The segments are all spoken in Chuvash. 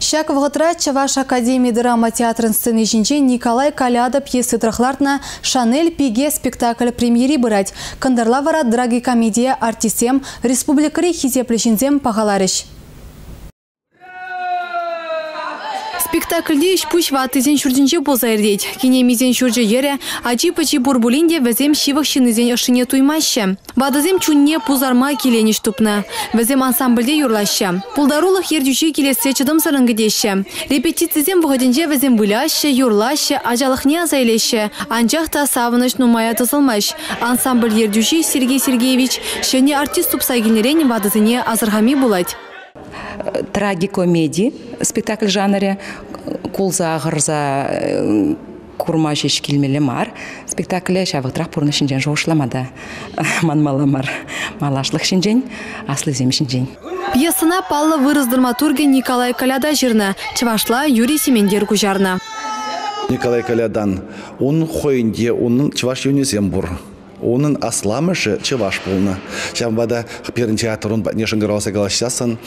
Ҫак вӑхӑтра Чӑваш академи драма театрӗн сцени ҫинче Николай Каляда пьеси тӑрӑх лартнӑ «Шанель пике» спектакль премьери пырать. Кӑнтӑрла вара трагикомедие артистсем, республикӑри хисеплӗ ҫынсем пахаларӗҫ. Спектакльте ӗҫ-пуҫ ваттисен ҫуртӗнче пулса иртет. Кинемисен ҫурчӗ-йӗрӗ, ачи-пӑчи пур пулин те вӗсем ҫывӑх ҫыннисен ӑшшине туймаҫҫӗ. Ватӑсем чунне пусарма киленӗҫ тупнӑ. Вӗсем ансамбльте юрлаҫҫӗ. Пултарулӑх ертӳҫи килессе чӑтӑмсӑррӑн кӗтеҫҫӗ. Репетицисем вӑхӑтӗнче вӗсем выляҫҫӗ, юрлаҫҫӗ, ачалӑхне аса илеҫҫӗ. Анчах та савӑнӑҫ нумая тӑсӑлмасть. Ансамбль ертӳҫи Сергей Сергеевич ҫӗнӗ артист тупса килнӗрен ватӑсене асӑрхами пулать. Трагикомеди спектакль жанрӗ кулса ахӑрса курма ҫеҫ килмелле мар. Спектакле ҫав вӑхӑтрах пурнӑҫ ҫинчен шухӑшлама та манмалла мар. Малашлӑх ҫинчен, аслисем ҫинчен. Пьесӑна паллӑ вырӑс драматургӗ Николай Коляда ҫырнӑ, чӑвашла Юрий Сементер куҫарнӑ. Николай Колядан ун хӑйӗн те унӑн чӑваш юнӗсем пур. Унӑн асламӑшӗ чӑваш пулнӑ. Ҫавӑнпа та пирӗн театр ун патне шӑнкӑравласа калаҫсассӑн,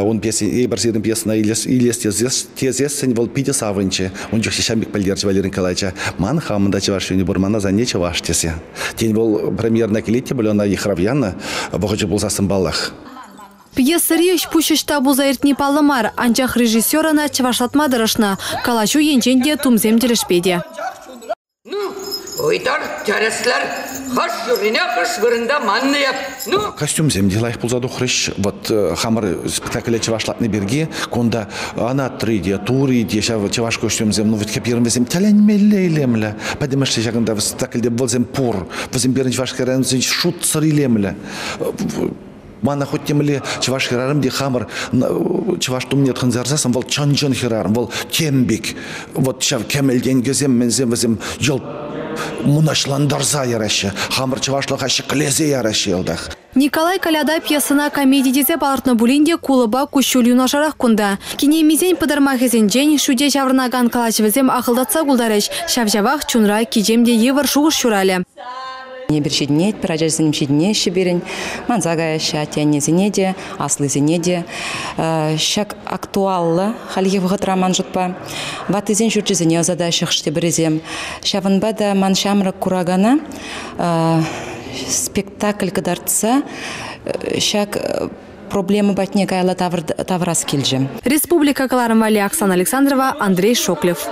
ун пьеси, эпир сирӗн пьесӑна илес тесессӗн вӑл питӗ савӑнчӗ. Ун чухне ҫав пек пӗлтерчӗ Валерий Николаевича. Ман хамӑн та чӑваш юнӗ пур, ман асанне чӑваш тесе. Тен, вӑл премьерӑна килет те пуль, ӑна йыхрав янӑ, вӑхӑчӗ пулсассӑн паллах. Пьесӑри ӗҫ-пуҫ ӑҫта пулса иртни паллӑ мар, анчах режиссер ӑна чӑвашлатма тӑрӑшнӑ. Калаҫу енчен те, тумсем тӗлӗшпе те. Ну, ыйтар, тӗрӗслӗр. Хӑш юррине хӑш вырӑнта маннӑ эп. Ну. Костюмсем те лайӑх пулса тухрӗҫ. Вот хамӑр спектакле чӑвашлатни пирки кунта анатри те, тури те ҫав чӑваш костюмсем, ну, вӗт пирӗн вӗсем тӗлӗнмелле илемлӗ. Пӗтӗмӗшле ҫакӑнта спектакльте вӗсем пур. Вӗсем пирӗн чӑваш хӗрарӑмсен шутсӑр илемлӗ. Мана хоть темле чӑваш хӗрарӑм те хамӑр чӑваш тумне тӑхӑнса вӑл чӑн-чӑн хӗрарӑм, вӑл тем пек. Вот ҫав кӗмӗл тенкӗсем, мӗнсем вӗсем йӑлт мӑнаҫлантарса яраҫҫӗ. Хамӑр чӑвашлӑха ҫӗклесе яраҫҫӗ йӑлтах. Николай Коляда пьесӑна комеди тесе палӑртнӑ пулин те кулӑпа куҫҫуль юнашарах кунта. Кинемисен пӑтӑрмахӗсенчен шӳте ҫаврӑнакан калаҫӑвӗсем ахӑлтатса култарӗҫ. Ҫав-ҫавах чунра кичем те йывӑр шухӑш ҫуралӗ. Эпир ҫитӗнетпӗр, ачасем ҫитӗнеҫҫӗ пирӗн. Манса каяҫҫӗ атте-аннесене те, аслисене те. Ҫак актуаллӑ хальхи вӑхӑтра ман шутпа. Ваттисен ҫурчӗсене ӑсатаҫҫӗ хӑш-тепӗрисем. Ҫавӑнпа та ман ҫамрӑк куракана спектакль кӑтартса ҫак проблема патне каялла тавӑрас килчӗ. Республика кӑларӑм валли Оксана Александрова, Андрей Шоклев.